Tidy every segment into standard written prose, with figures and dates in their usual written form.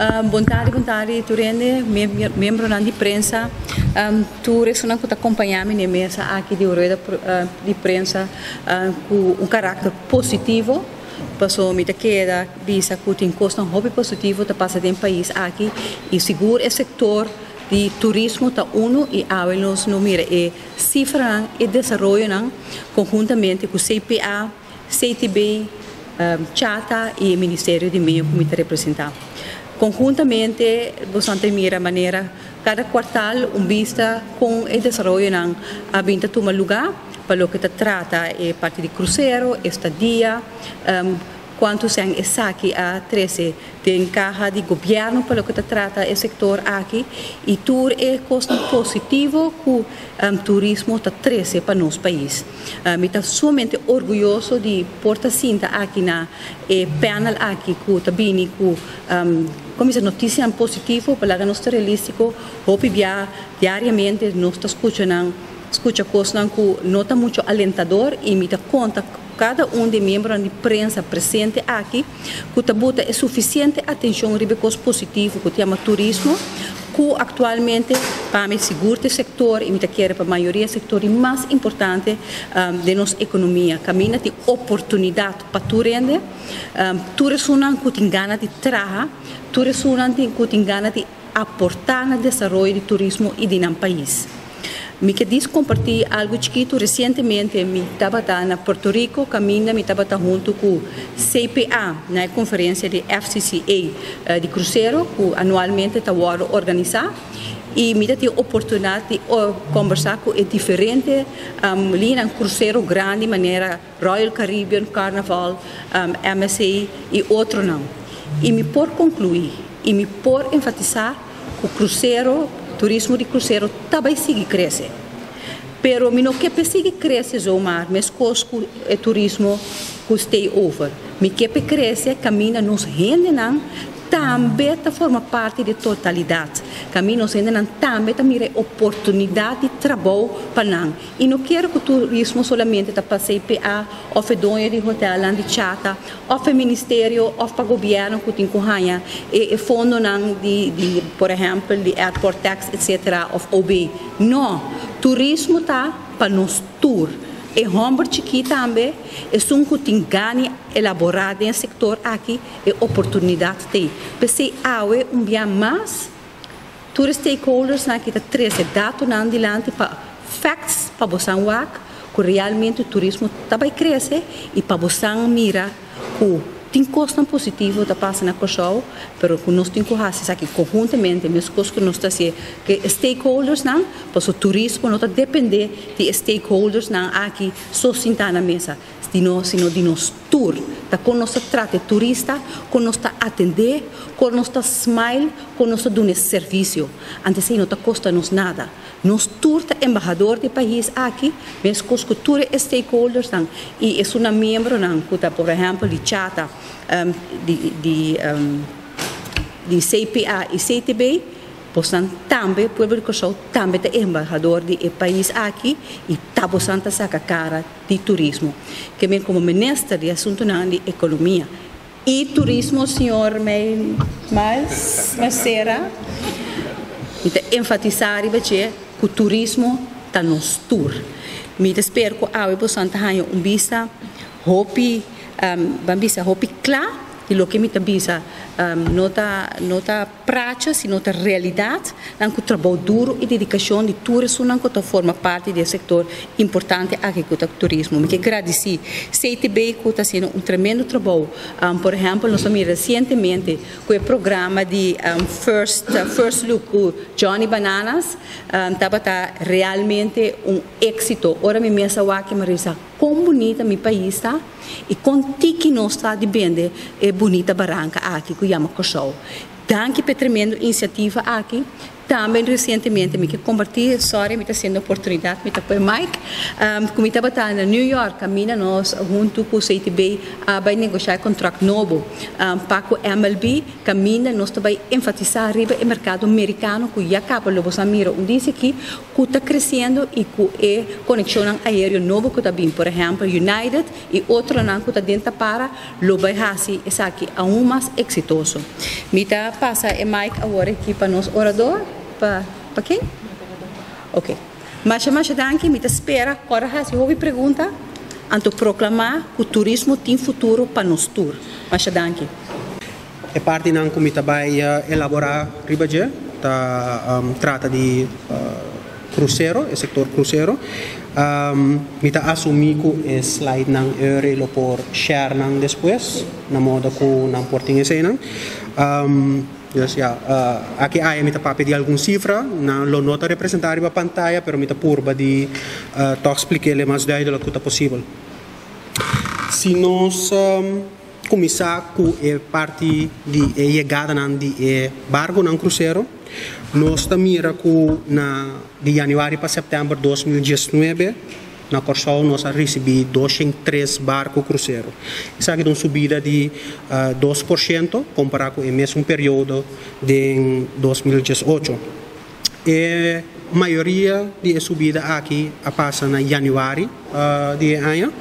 Bon tardi, bon tardi tur hende, miembronan di prensa, tur esunnan ku ta kompañá mi na e mesa aki di un rueda di prensa ku un karakter positivo, pasobra mi ta keda bisa ku tin kosnan hopi positivo ta pasa den pais aki i sigur e sektor di turismo ta unu i awe nos lo mira e sifranan, e desaroyonan konhuntamente ku CPA, CTB, Chata i e Ministerio di Medio ku mi ta representá. Konhuntamente boso ta mira manera kada kuartal un bista kon e desaroyonan a bin ta tuma lugá pa loke ta trata e parti di krusero, estadia, kuantu sèn esaki a trese den kaha di gobièrnu pa loke ta trata e sektor aki i tur e kosnan positivo ku turismo ta trese pa nos pais. Mi ta sumamente orguyoso di por ta sinta aki na e panel aki ku ta bini ku komo bisa notisianan positivo pa laga nos ta realístiko. Hopi bia diariamente nos ta skucha nan skucha kosnan ku no ta mucho alentador i mi ta konta kada un di e miembronan di prensa presente aki ku ta buta e sufisiente atenshon riba e kos positivo ku ta yama turismo, ku aktualmente pa mi sigur ta e sektor i mi ta kere pa mayoria sektor di mas importante den nos ekonomia. Kaminda tin oportunidat pa tur hende, tur esunnan ku tin gana di traha, tur esunnan ku tin gana di aportá na desaroyo di turismo i di nan pais. Mi ke dis kompartí algu chikitu, resientemente mi tabata na Puerto Rico kaminda mi tabata huntu ku CPA na e konferensia di FCCA di krusero ku anualmente ta wòrdu organisá i mi ta tin oportunidat di kombersá ku e diferente liñanan krusero grandi manera Royal Caribbean, Carnival, MSC i otronan. I mi por konkluí i mi por enfatisá ku krusero, turismo di krusero ta bai sigui krese. Pero mi no ke p'e sigui krese zomaar meskos ku e turismo ku stay over. Mi ke p'e krese kaminda nos hendenan tambe ta forma parti di e totalidat. Kaminda nos hendenan tambe ta mira e oportunidat di trabou pa nan. I no kier ku turismo solamente ta pa CPA òf e doño di hotelnan di chata òf e ministerio òf pa gobièrnu ku tin ku haña e fondonan di di por ehèmpel di airport tax etsetera òf OB. No, turismo ta pa nos tur. E hòmber chikí tambe, esun ku tin gana elaborá den e sektor aki, e oportunidat t'ei. P'esei awe un bia mas. Tur e stakeholdersnan aki ta trese datonan dilanti pa facts pa bosan wak ku realmente turismo ta bai krese i pa bosan mira ku tin kosnan positivo ta pasa na Kòrsou pero ku nos tin ku hasi esaki konhuntamente meskos ku nos ta hasié ku e stakeholdersnan pasobra turismo no ta depende di e stakeholdersnan aki so sintá na mesa. Di nos, sino di nos tur. Ta kon nos ta trata e turista, kon nos ta atendé, kon nos ta smile, kon nos ta duna e servisio. Anto esei no ta kosta nos nada. Nos tur ta embahador di e pais aki, meskos ku tur e stakeholdersnan i esunnan miembronan ku ta por ehèmpel di Chata, di di di CPA i CTB. Bosnan tambe, pueblo di Kòrsou tambe ta embahador di e pais aki i ta bosan ta saka kara di turismo. Ke men komo minister di asuntunan di ekonomia i turismo señor Miles Mercera mi ta enfatisá riba dje ku turismo ta nos tur. Mi ta spera ku awe bosan ta haña un bista hopi ban bisa hopi kla di loke mi ta bisa no ta no ta Pracha, sino ta realidat nan ku trabou duru i dedikashon di tur esunnan ku ta forma parti di e sektor importante aki ku ta turismo. Mi ke gradisí CTB ku ta hasiendo un tremendo trabou. Por ehèmpel nos a mira resientemente ku e programa di First First Look ku Johnny Bananas tabata realmente un éksito. Ora mi mes a wak mi a risa kon bunita mi pais ta I kon tiki nos ta di bende e bunita baranka aki ku yama Kòrsou. Danki pa e tremendo inisiativa aki. Tambe resientemente mi ke kompartí, sorry mi ta hasiendo oportunidat mi ta poi mic, ku mi tabata na New York kaminda nos huntu ku CTB a bai negoshá e kontrakt nobo pa ku MLB kaminda nos ta bai enfatisá riba e merkado merikano ku ya kaba lo bo sa mira un disi aki ku ta kresiendo i ku e konekshonnan aereo nobo ku ta bin, por ehèmpel United i otronan ku ta den ta para lo bai hasi esaki aun mas eksitoso. Mi ta pasa e mic awor aki pa nos orador, pa pa ken? Ok. Masha masha danki, mi ta spera ku ora hasi hopi pregunta, anto proklamá ku turismo tin futuro pa nos tur. Masha danki. E partinan ku mi ta bai elaborá riba dje ta trata di krusero, e sektor krusero. Mi ta asumí ku e slidenan Eury lo por share nan despues, na moda ku nan por tin eseinan. Dus ya, aki aya mi ta papia di algun sifra, nan lo no ta representá riba pantaya, pero mi ta purba di tòg splik'é mas duidelik ku ta posibel. Si nos Kuminsá ku e parti di e yegadanan di e barkunan krusero. Nos ta mira ku na di yanüari pa sèptèmber 2019 na Kòrsou nos a risibí 203 barku krusero. Esaki ta un subida di 2% kompará ku e mesun periodo den 2018. E mayoria di e subida aki a pasa na yanüari di e aña.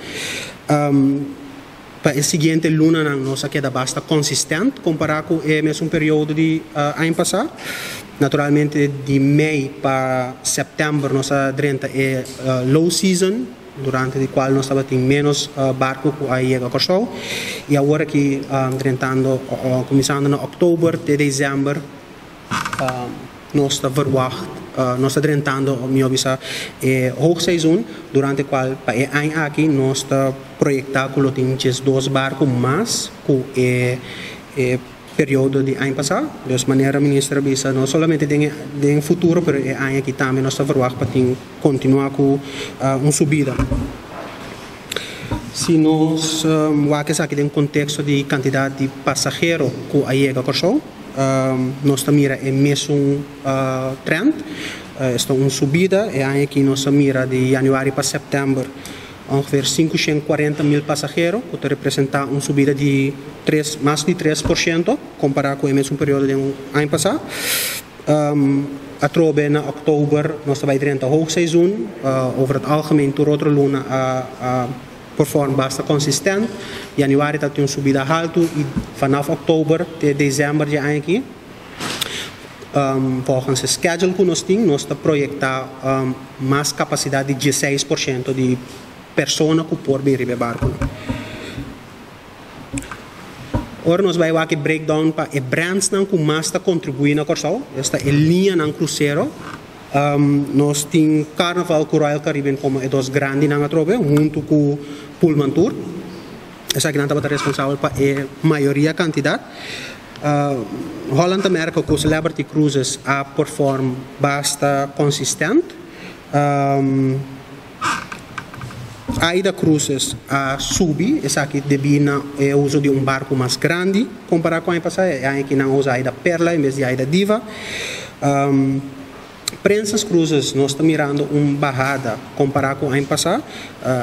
Pa e siguiente lunanan nos a keda basta konsistent kompará ku e mesun periodo di aña pasá. Naturalmente di mei pa sèptèmber nos a drenta e low season durante di kual nos tabatin ménos barku ku a yega Kòrsou i awor aki drentando kuminsando na òktober te desèmber Nos ta verwacht, nos ta drentando, mihó bisa, e hoogseizoen, durante kual pa e aña aki nos ta proyektá ku lo tin 12 barku mas ku e e periodo di aña pasá. Dus manera minister a bisa, no solamente den e den futuro, pero e aña aki tambe nos ta verwacht pa tin kontinuá ku un subida. Si nos wak esaki den konteksto di kantidat di pasahero ku a yega Kòrsou, nos ta mira e mesun trend. Esta un subida. E aña aki nos a mira di yanüari pa sèptèmber ongeveer 540 mil pasahero, ku ta representá un subida di tres mas di 3% kompará ku e mesun periodo den aña pasá. Atrobe na òktober nos ta bai drenta hoogseizoen. Over het algemeen tur otro luna a perform basta konsistent. Yanüari ta tin un subida haltu i vanaf òktober te desèmber dje aña aki, volgens e schedule ku nos tin, nos ta proyektá mas kapasidat di 16% di persona ku por bin riba e barkunan. Ora nos bai wak e breakdown pa e brandsnan ku mas ta kontribuí na Kòrsou, esta e liñanan krusero, nos tin Carnival ku Royal Caribbean komo e dos grandinan atrobe huntu ku Pullmantur. Esakinan tabata responsabel pa e mayoria kantidat. Holland America ku Celebrity Cruises a perform basta konsistent. Aida Cruises a subi esaki debí na e uso di un barku mas grandi kompará ku aña pasá. E aña aki nan a usa Aida Perla en bes di Aida Diva. Princess Cruises nos ta mirando un bahada kompará ku aña pasá.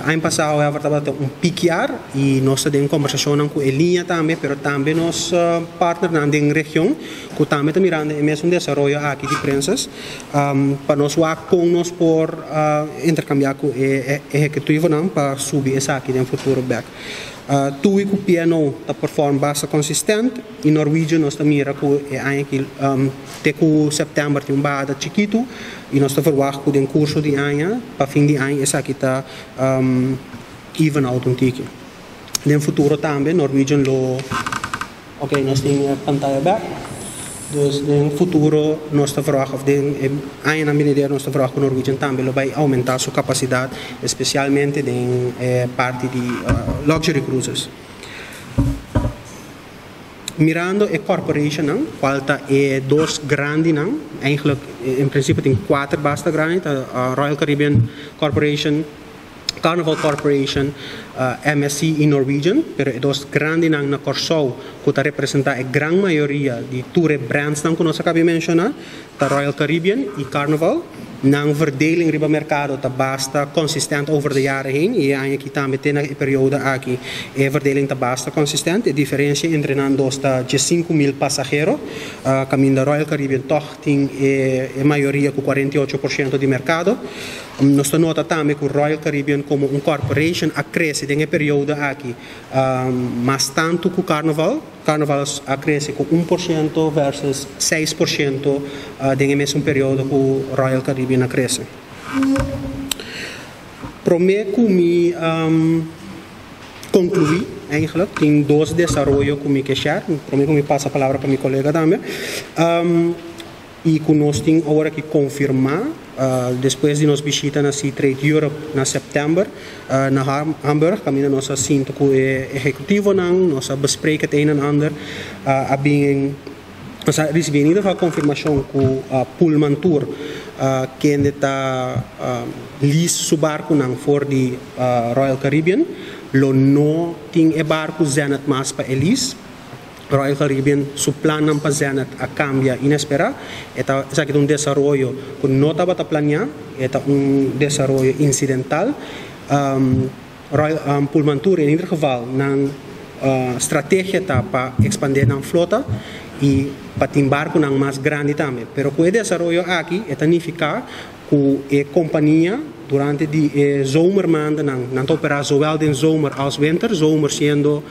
Aña pasá however tabata un pikiar i nos ta den kombersashonnan ku e liña tambe pero tambe nos partnernan den region ku tambe ta mirando e mesun desaroyo aki di Princess. Pa nos wak kon nos por interkambiá ku e ehekutivonan pa subi esaki den futuro bèk. Tui ku PNO ta perform basta konsistent i Norwegian nos ta mira ku e aña aki te ku sèptèmber tin un bahada chikitu i nos ta verwagt ku den kurso di aña pa fin di aña esaki ta even out un tiki. Den futuro tambe Norwegian lo. Ok, nos tin e pantaya bek. Dus den futuro nos ta verwacht, of den e añanan binidero nos ta verwacht ku Norwegian tambe lo bai oumentá su kapasidat, espesialmente den e parti di luxury cruises. Mirando e corporationnan, kual ta e dos grandinan, eigenlijk en prinsipio tin kuater basta grandi, ta Royal Caribbean Corporation, Carnival Corporation, MSC i Norwegian, pero e dos grandinan na Kòrsou ku ta representá e gran mayoria di tur e brandsnan ku nos a kaba di menshoná ta Royal Caribbean i Carnival. Nan verdeling riba merkado ta basta konsistent over de jaren heen i e aña aki tambe te na e periodo aki e verdeling ta basta konsistent. E diferensia entre nan dos ta 15.000 pasahero, kaminda Royal Caribbean tòg tin e mayoria ku 48% di merkado. Nos ta nota tambe ku Royal Caribbean komo un corporation a krese den e periodo aki mas tantu ku Carnival. Carnival a krese ku 1% versus 6% den e mesun periodo ku Royal Caribbean a krese. Promé ku mi konkluí, eigenlijk tin dos desaroyo ku mi ke share, promé ku mi pasa palabra pa mi kolega tambe, i ku nos tin awor aki konfirmá despues di nos bishita na Seatrade Europe na sèptèmber na Hamburg, kaminda nos a sinta ku e ehekutivonan, nos a besprek het een en ander, a bin nos a risibí in ieder geval konfirmashon ku Pullmantur kende ta lease su barkunan for di Royal Caribbean lo no tin e barku Zenith mas pa e lease. Royal Caribbean su plannan pa Zenith a kambia inesperá. E ta esaki ta un desaroyo ku no tabata planiá, e ta un desaroyo insidental. Royal Pullmantur in ieder geval nan strategia ta pa ekspandé nan flota i pa tin barkunan mas grandi tambe. Pero ku e desaroyo aki e ta nifiká ku e kompania durante di e zomermaandennan nan ta operá zowel den zomer als winter, zomer siendo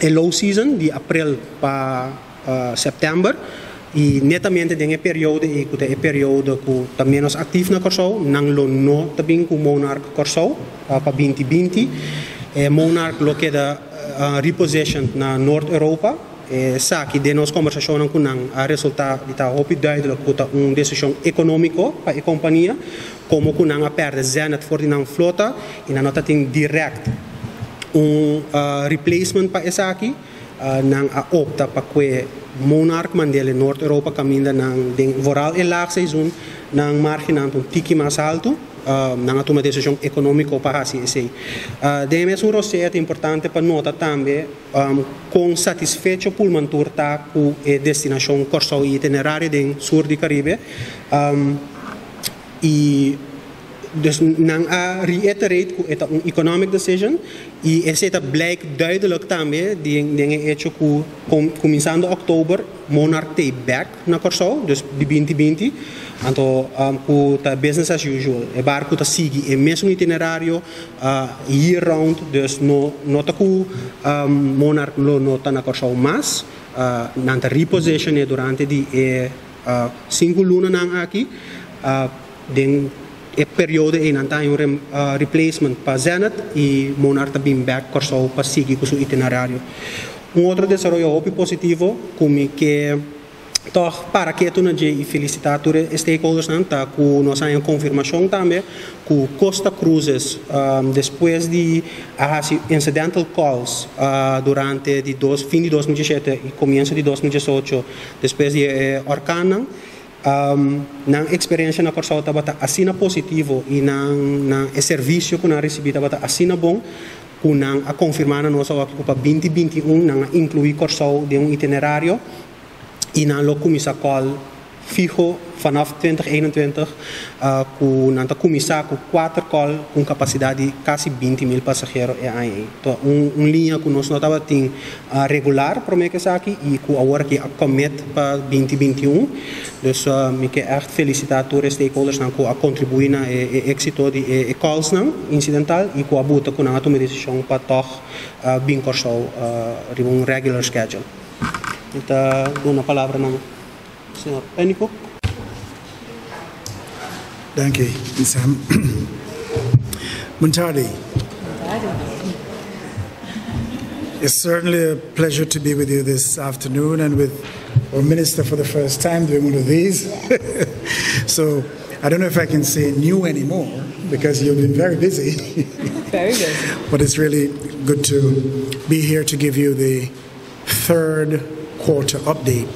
e low season di aprel pa sèptèmber i netamente den e periodo ei ku ta e periodo ku ta ménos aktif na Kòrsou, nan lo no ta bin ku Monarch Kòrsou pa 2020. E Monarch lo keda repositioned na Noord Europa. Esaki den nos kòmbersashonnan ku nan a resultá di ta hopi duidelijk ku ta un desishon ekonómiko pa e kompania, komo ku nan a pèrdè Zenith for di nan flota i nan no ta tin dirèkt un replacement pa esaki. Nan a opta pa kue Monarch mand'el Noord Europa kaminda nan den vooral e laagseizoen nan margenan ta un tiki mas haltu. Nan a tuma desishon ekonómiko pa hasi esei. Den e mesun rosea ta importante pa nota tambe kon satisfecho Pullmantur ta ku e destinashon Kòrsou i itinerario den sur di Karibe. I dus nan a reiterate ku e ta un economic decision i esei ta blijk duidelijk tambe den e hecho ku kuminsando òktober Monarch ta bek na Kòrsou, dus di 2020, anto ku ta business as usual. E barku ta sigui e mesun itinerario year round, dus no no ta ku Monarch lo no ta na Kòrsou mas, nan ta reposition e durante di e 5 lunanan aki. Den e periodo ei nan ta haña un replacement pa Zenith i Monarch ta bin bèk Kòrsou pa sigui ku su itinerario. Un otro desaroyo hopi positivo ku mi ke tòg para ketu na dje i felisitá tur e stakeholdersnan ta ku nos a haña konfirmashon tambe ku Costa Cruises, despues di a hasi incidental calls durante di dos fin di 2017 i komienso di 2018 despues di e orkannan, nan eksperensia na Kòrsou tabata asina positivo i nan nan e servisio ku nan a risibí tabata asina bon ku nan a konfirmá na nos awor ku pa 2021 nan a inkluí Kòrsou den un itinerario i nan lo kuminsá call fiho vanaf 2021, ku nan ta kuminsá ku kuater call ku un kapasidat di kasi 20.000 pasahero e aña ei. Ta un liña ku nos no tabatin regular promé ku esaki i ku awor aki a commit pa 2021. Dus mi ke ègt felisitá tur e stakeholdersnan ku a kontribuí na e éksito di e callsnan insidental i ku a buta ku nan a tuma e desishon pa tòg bin Kòrsou riba un regular schedule. Mi ta duna palabra na señor Pennycook. Danki, Sam. Bon tardi. It's certainly a pleasure to be with you this afternoon and with our minister for the first time doing one of these. So I don't know if I can say new anymore because you've been very busy. Very busy. But it's really good to be here to give you the third quarter update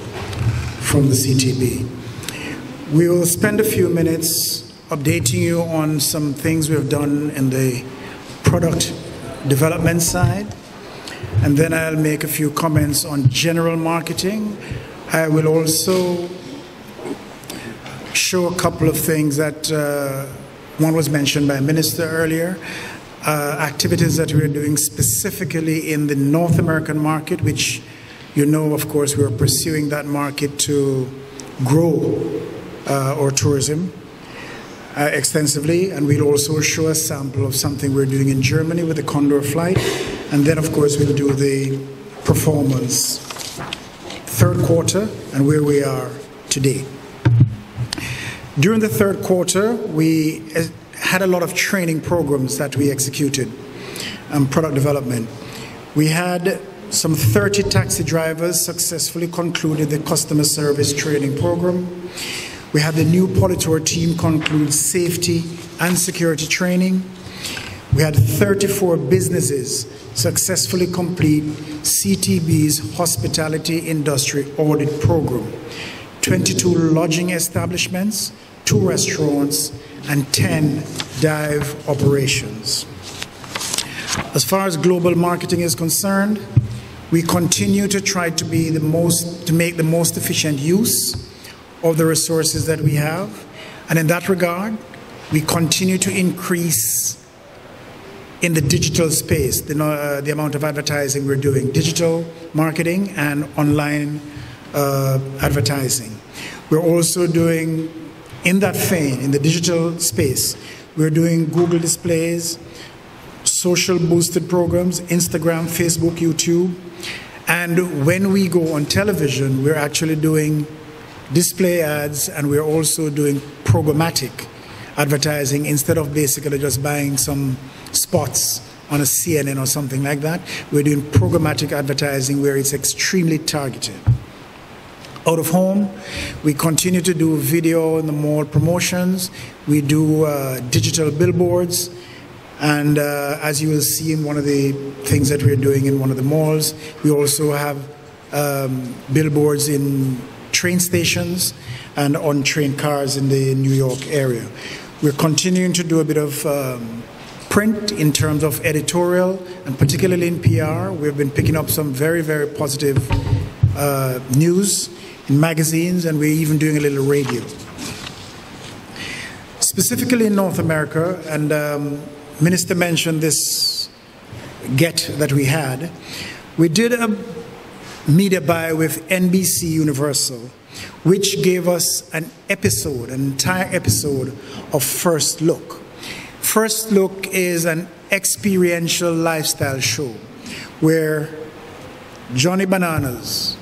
from the CTB. We will spend a few minutes updating you on some things we've done in the product development side. And then I'll make a few comments on general marketing. I will also show a couple of things that one was mentioned by a minister earlier, activities that we're doing specifically in the North American market, which you know, of course, we're pursuing that market to grow our tourism extensively. And we'll also show a sample of something we're doing in Germany with the Condor flight. And then, of course, we'll do the performance third quarter and where we are today. During the third quarter, we had a lot of training programs that we executed and product development. We had some 30 taxi drivers successfully concluded the customer service training program. We had the new Politur team conclude safety and security training. We had 34 businesses successfully complete CTB's hospitality industry audit program, 22 lodging establishments, 2 restaurants, and 10 dive operations. As far as global marketing is concerned, we continue to try to be the most, to make the most efficient use of the resources that we have. And in that regard, we continue to increase in the digital space, the amount of advertising we're doing, digital marketing and online advertising. We're also doing, in that vein, in the digital space, we're doing Google displays, social boosted programs, Instagram, Facebook, YouTube. And when we go on television, we're actually doing display ads, and we're also doing programmatic advertising instead of basically just buying some spots on a CNN or something like that. We're doing programmatic advertising where it's extremely targeted. Out of home, we continue to do video in the mall promotions. We do digital billboards. And as you will see in one of the things that we're doing in one of the malls, we also have billboards in train stations and on train cars in the New York area. We're continuing to do a bit of print in terms of editorial, and particularly in PR. We've been picking up some very, very positive news in magazines, and we're even doing a little radio. Specifically in North America, and Minister mentioned this get that we had, we did a media buy with NBC Universal, which gave us an episode, an entire episode of First Look. First Look is an experiential lifestyle show where Johnny Bananas,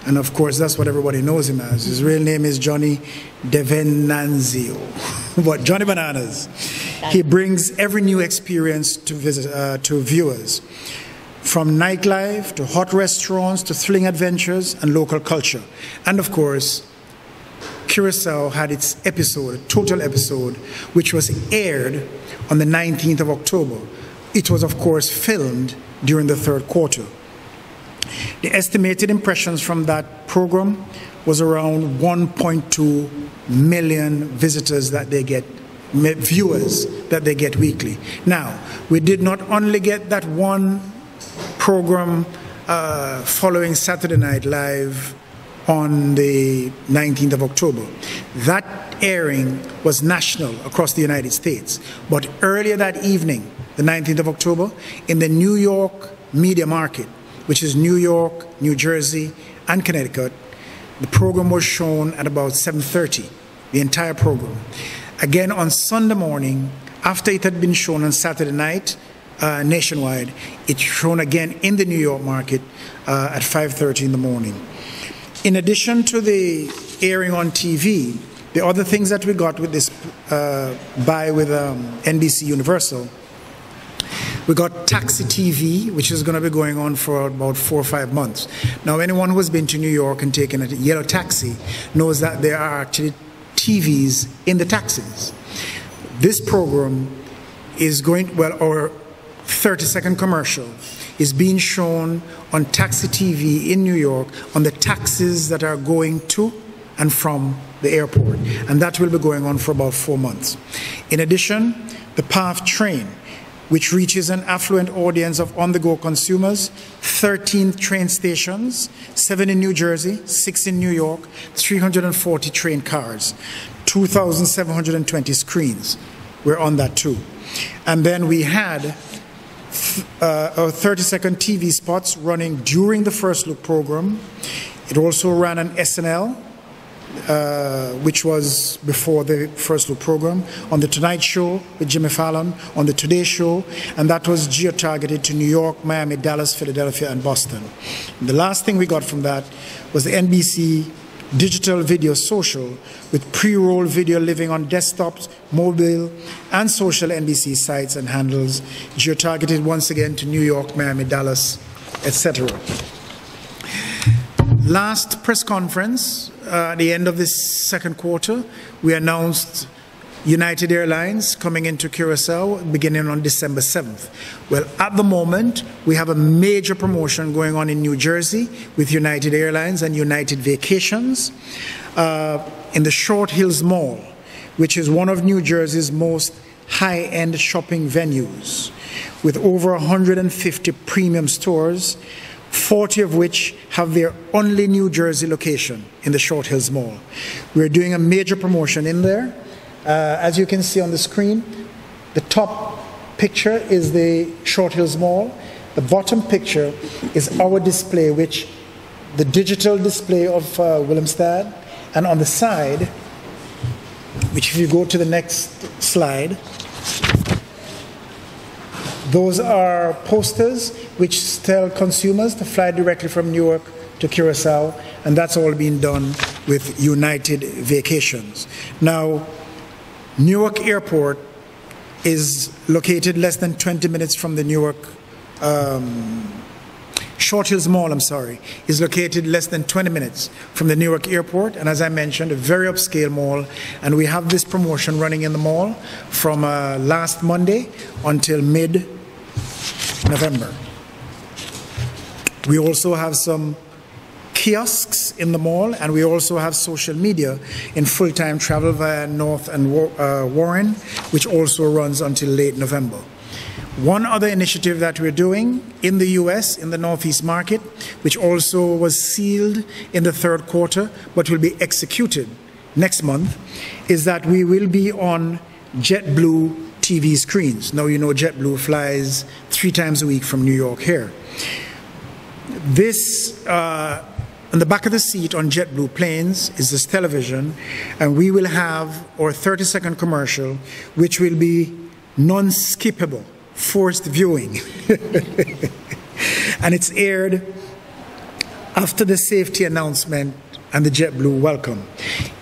and of course that's what everybody knows him as, his real name is Johnny Devenanzio, but Johnny Bananas, he brings every new experience to visit, to viewers, from nightlife to hot restaurants to thrilling adventures and local culture. And of course, Curacao had its episode, a total episode, which was aired on the 19th of October. It was, of course, filmed during the third quarter. The estimated impressions from that program was around 1.2 million visitors that they get, viewers that they get weekly. Now, we did not only get that one program following Saturday Night Live on the 19th of October. That airing was national across the United States. But earlier that evening, the 19th of October, in the New York media market, which is New York, New Jersey, and Connecticut, the program was shown at about 7:30, the entire program. Again, on Sunday morning, after it had been shown on Saturday night, nationwide, it's shown again in the New York market at 5:30 in the morning. In addition to the airing on TV, the other things that we got with this buy with NBC Universal, we got Taxi TV, which is going to be going on for about 4 or 5 months. Now, anyone who has been to New York and taken a yellow taxi knows that there are actually TVs in the taxis. This program is going, well, our 30-second commercial is being shown on Taxi TV in New York on the taxis that are going to and from the airport. And that will be going on for about four months. In addition, the PATH train, which reaches an affluent audience of on the go consumers, 13 train stations, 7 in New Jersey, 6 in New York, 340 train cars, 2,720 screens. We're on that too. And then we had 30 second TV spots running during the First Look program. It also ran on SNL, which was before the First Look program, on The Tonight Show with Jimmy Fallon, on The Today Show, and that was geo targeted to New York, Miami, Dallas, Philadelphia, and Boston. And the last thing we got from that was the NBC digital video social with pre roll video living on desktops, mobile, and social NBC sites and handles, geo targeted once again to New York, Miami, Dallas, etc. Last press conference, at the end of this second quarter, we announced United Airlines coming into Curacao beginning on December 7th. Well, at the moment, we have a major promotion going on in New Jersey with United Airlines and United Vacations in the Short Hills Mall, which is one of New Jersey's most high end shopping venues, with over 150 premium stores 40 of which have their only New Jersey location in the Short Hills Mall. We're doing a major promotion in there. As you can see on the screen, the top picture is the Short Hills Mall. The bottom picture is our display, which the digital display of Willemstad, and on the side, which if you go to the next slide, those are posters which tell consumers to fly directly from Newark to Curacao, and that's all being done with United Vacations. Now, Newark Airport is located less than 20 minutes from the Newark Short Hills Mall, I'm sorry, is located less than 20 minutes from the Newark Airport, and as I mentioned, a very upscale mall. And we have this promotion running in the mall from last Monday until mid November. We also have some kiosks in the mall, and we also have social media in full time travel via North and Warren, which also runs until late November. One other initiative that we're doing in the US, in the Northeast market, which also was sealed in the third quarter but will be executed next month, is that we will be on JetBlue TV screens. Now, you know JetBlue flies three times a week from New York here. This, on the back of the seat on JetBlue planes is this television, and we will have our 30 second commercial, which will be non skippable, forced viewing. and it's aired after the safety announcement and the JetBlue welcome.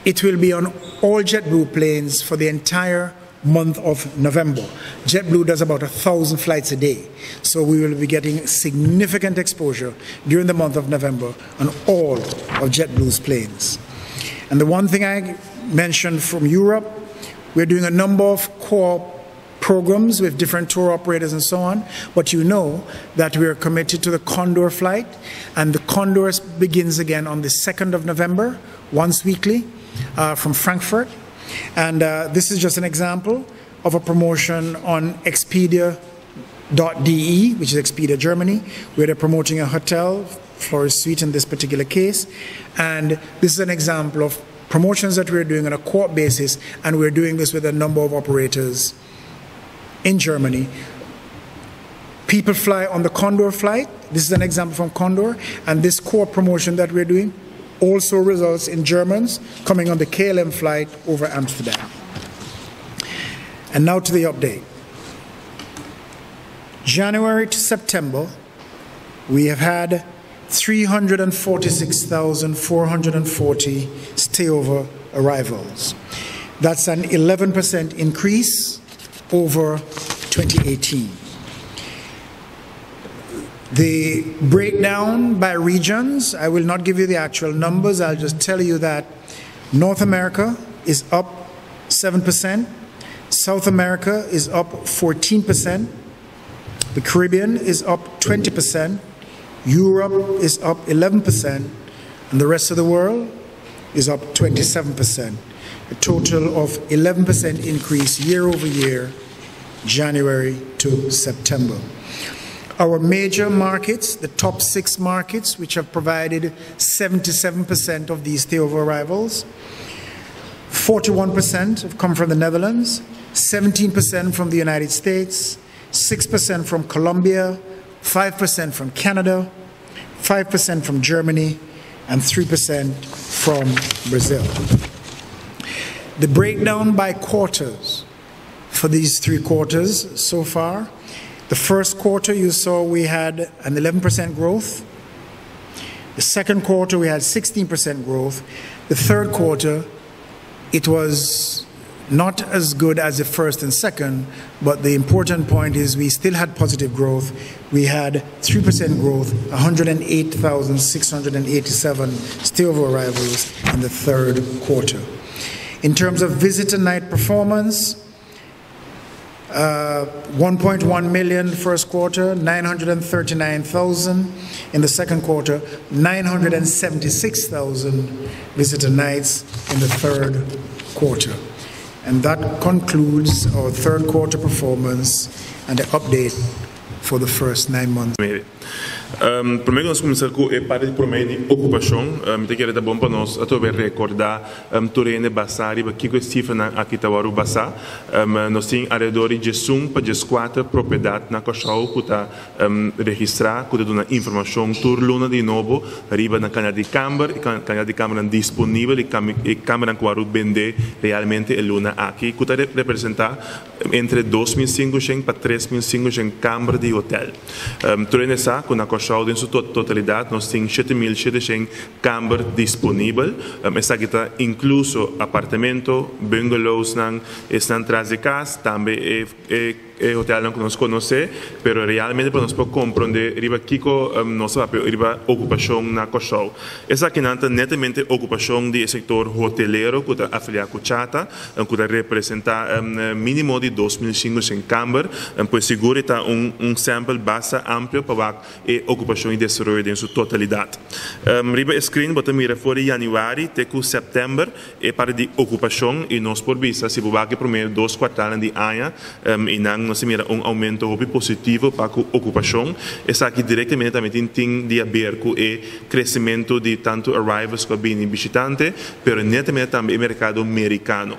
It will be on all JetBlue planes for the entire month of November. JetBlue does about a thousand flights a day, so we will be getting significant exposure during the month of November on all of JetBlue's planes. And the one thing I mentioned from Europe, we're doing a number of core programs with different tour operators and so on, but you know that we are committed to the Condor flight, and the Condor begins again on the 2nd of November, once weekly, from Frankfurt. And this is just an example of a promotion on Expedia.de, which is Expedia Germany, where they're promoting a hotel, Flores Suite in this particular case. And this is an example of promotions that we're doing on a co-op basis, and we're doing this with a number of operators in Germany. People fly on the Condor flight. This is an example from Condor. And this core promotion that we're doing also results in Germans coming on the KLM flight over Amsterdam. And now to the update. January to September, we have had 346,440 stayover arrivals. That's an 11% increase over 2018. The breakdown by regions, I will not give you the actual numbers, I'll just tell you that North America is up 7%, South America is up 14%, the Caribbean is up 20%, Europe is up 11%, and the rest of the world is up 27%, a total of 11% increase year over year, January to September. Our major markets, the top six markets, which have provided 77% of these stayover arrivals, 41% have come from the Netherlands, 17% from the United States, 6% from Colombia, 5% from Canada, 5% from Germany, and 3% from Brazil. The breakdown by quarters for these three quarters so far: the first quarter, you saw we had an 11% growth. The second quarter, we had 16% growth. The third quarter, it was not as good as the first and second, but the important point is we still had positive growth. We had 3% growth, 108,687 stayover arrivals in the third quarter. In terms of visitor night performance, 1.1 million first quarter, 939,000 in the second quarter, 976,000 visitor nights in the third quarter. And that concludes our third quarter performance and the update for the first 9 months. Promé nos kuminsá ku e parti promé di okupashon, mi ke ta bon pa nos atrobe rekordá tur hende basá riba kiko e sifranan aki ta wòrdu basá. Nos tin alrededor di 11 pa 14 propiedat na Kòrsou ku ta registrá, ku ta duna informashon tur luna di nobo riba na kantidat di kamber, kantidat di kamber disponibel i kamber ku a wòrdu bendé realmente e luna aki, ku ta representá entre 2.500 pa 3.500 kamber di hotel. Tur hende sa ku na Kòrsou den su totalidat nos tin 7.700 kamber disponibel. Esaki ta inkluso apartamento, bungalows, nan, esnan tras di kas, tambe e hotel ku nos konosé, pero realmente pa nos por komprondé riba kiko nos ta riba okupashon na Kòrsou. Esaki nan ta netamente okupashon di sektor hotelero ku ta afiliá ku CHATA, ku ta representá mínimo di 2.500 kamber, pues sigur ta un sample basta amplio pa e okupashon i desaroyo den su totalidat. Riba screen bo ta mira for di yanüari te ku sèptèmber e parti di okupashon i nos por bisa, si bo wak promé 2 kwartal di aña, i nan nos mira un oumento hopi positivo pa okupashon. Esaki direktamente tambe tin di haber ku e kresementu di tantu arrivals ku bini bishitante, pero netamente tambe e merkado merikano.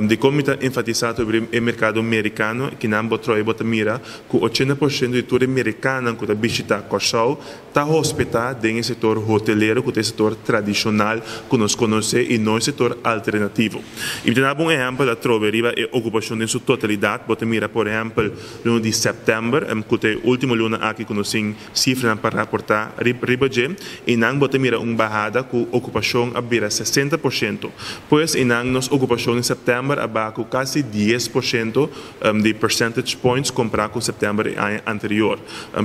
Di kon mi ta enfatisá riba e merkado merikano, ku nan bo trobe bo ta mira ku 80% di tur merikano ku ta bishitá Kòrsou ta hospedá den sektor hotelero, ku ta e sektor tradishonal ku nos konosé i no e sektor alternativo. I tin un ehèmpel atrobe riba e okupashon den su totalidat. Bo ta mira, por ehèmpel, luna di sèptèmber, ku ta e último luna aki ku nos tin sifra pa raportá riba dje, i nan bo ta mira un bahada ku okupashon a bira 60%. Pues i nan nos okupashon na sèptèmber a baha kasi 10% di percentage points kompará ku sèptèmber aña anterior.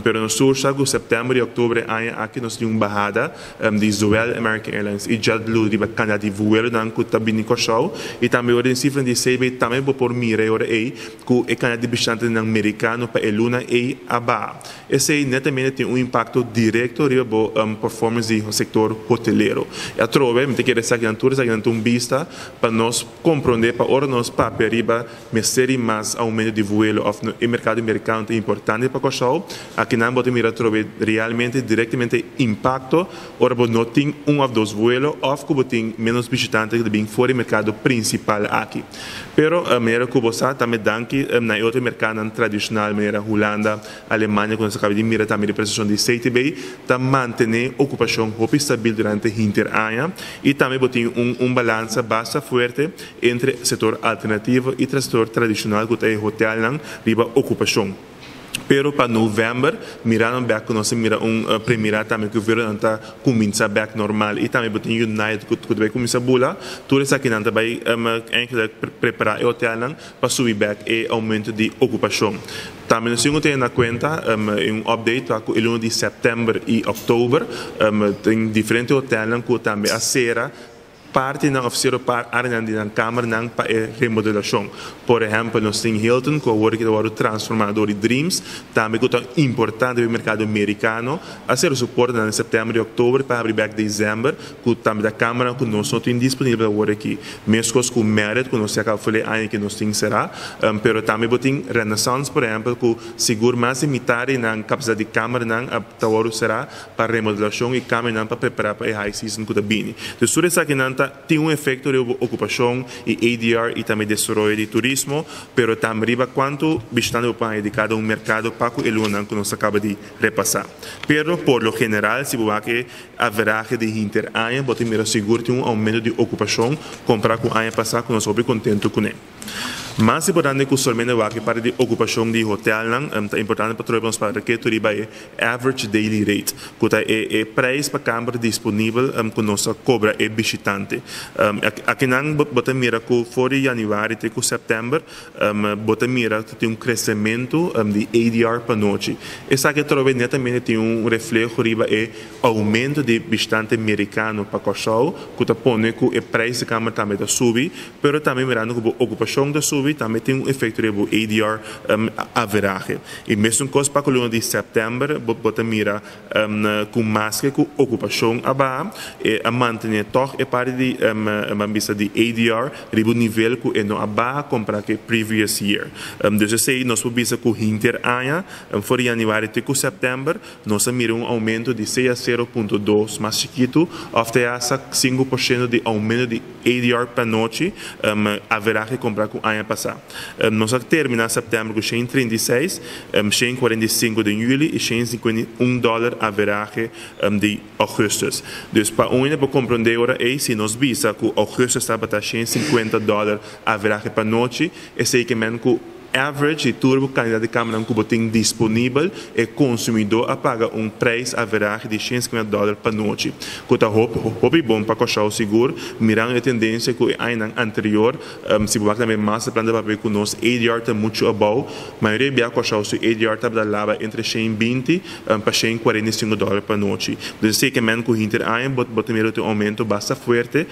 Pero nos sa ku sèptèmber i òktober aña aki nos tin un bahada di zowel American Airlines i JetBlue riba kantidat di vuelonan ku ta bini Kòrsou i tambe ora den sifra di CB tambe bo por mira ora ei ku e kantidat di bishitantenan merikano pa e luna ei a baha. Esei netamente tin un impakto direkto riba bo performance di sektor hotelero. I atrobe, mi ta kere esaki tur esaki un bista pa nos komprondé pa ora nos papia riba mester mas oumento di vuelo òf e merkado merikano ta importante pa Kòrsou. Aki nan bo ta mira trobe realmente direktamente impakto ora bo no tin un òf dos vuelo òf ku bo tin menos bishitante ku bin for di merkado prinsipal aki. Pero manera ku bo sa tambe, danki na otro merkado tradishonal manera Hulanda, Alemania, ku nos a kaba di mira tambe representashon di CTB, ta mantené okupashon hopi stabil durante henter aña i tambe bo tin un balansa basta fuerte entre sektor alternativo i sektor tradishonal ku ta e hotelnan riba okupashon. Pero pa novèmber, mirando bèk ku nos mira un premira tambe ku vuelonan ta kuminsá bèk normal i tambe bo tin United ku ta kuminsá bula, tur esakinan ta bai eigenlijk prepará e hotelnan pa subi bèk e oumento di okupashon. Tambe nos tin ku tene na kuenta un update pa ku e luna di sèptèmber i òktober, tin diferente hotelnan ku tambe a sera. Partinan òf sierto áreanan di nan kamernan pa e remodelashon. Por ehèmpel, nos tin Hilton ku awor ki ta wòrdu transformá dor di Dreams, tambe ku ta importante pa e merkado merikano, a sera su portanan na sèptèmber i òktober pa habri bèk desèmber, ku tambe ta kamernan ku nos no tin disponibel awor aki. Meskos ku Marriott ku nos ya kaba ful'e aña ki nos tin será. Pero tambe bo tin Renaissance por ehèmpel ku sigur mas di mitar di nan kapasidat di kamernan a ta wòrdu será pa remodelashon i kambionan pa prepará pa e high season ku ta bini. Dus tur esakinan ta tin un efekto riba bo okupashon i ADR i tambe desaroyo di turismo, pero tambe riba kuantu bishitante bo por haña di kada un merkado pa ku e lunanan ku nos a kaba di repasá. Pero por lo general si bo wak e averahe di hinter aña bo ta mira sigur tin un oumento di okupashon kompará ku aña pasá ku nos hopi kontentu kuné. Mas importante ku solamente wak e parti di okupashon di hotelnan, ta importante pa trobe nos pa reketu riba e average daily rate, ku ta e e preis pa kamber disponibel ku nos ta kobra e bishitante. Akinan bo ta mira ku for di yanüari te ku sèptèmber bo ta mira ku tin un kresementu di ADR pa nochi. Esaki atrobe netamente tin un refleho riba e oumento di bishitante merikano pa Kòrsou ku ta pone ku e preis di kamber tambe ta subi. Pero tambe mirando ku bo okupashon ta subi tambe tin un efekto riba bo ADR averahe. I mesun kos pa ku luna di sèptèmber bo bo ta mira ku maske ku okupashon a baha e a mantené tòg e parti di ban bisa di ADR riba un nivel ku e no a baha kompará ku e previous year. Dus esei nos por bisa ku hinter aña for di yanüari te ku sèptèmber nos a mira un oumento di seis a 0.2 mas chikitu òf te hasta 5% di oumento di ADR pa nochi, averahe kompará ku aña pasá. Nos a terminá sèptèmber ku 136, 145 den yüli i 151 dòler averahe di ougùstùs. Dus pa un hende por komprondé ora ei, si nos bisa ku ougùstùs tabata 150 dòler averahe pa nochi, esei ke men ku average di tur bo kantidat di kameranan ku bo tin disponibel, e konsumidó a paga un preis averahe di 150 dòler pa nochi, ku ta hopi hopi bon pa Kòrsou sigur, mirando e tendensia ku e añanan anterior, si bo wak tambe masterplan ta papia ku nos ADR ta muchu abou, mayoria bia Kòrsou su ADR tabata laba entre 120 pa 145 dòler pa nochi. Dus esei ke men ku hinter aña bo bo ta mira tin un oumento basta fuerte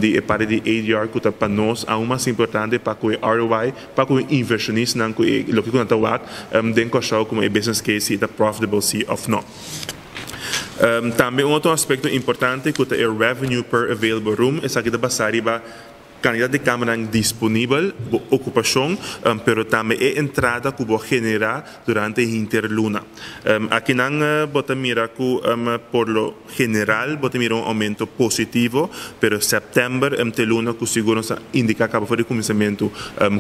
di e parti di ADR ku ta pa nos aun mas importante pa ku e ROI Pa ku e invershonistanan ku e loke ku nan ta wak den Kòrsou komo e business case si e ta profitable si òf no. Tambe un otro aspekto importante ku ta e revenue per available room, esaki ta basá riba kantidat di kameranan disponibel, bo okupashon, pero tambe e entrada ku bo a generá durante hinter luna. Akinan bo ta mira ku por lo general bo ta mira un aumento positivo, pero sèptèmber ta e luna ku sigur nos a indiká kaba for di kuminsamentu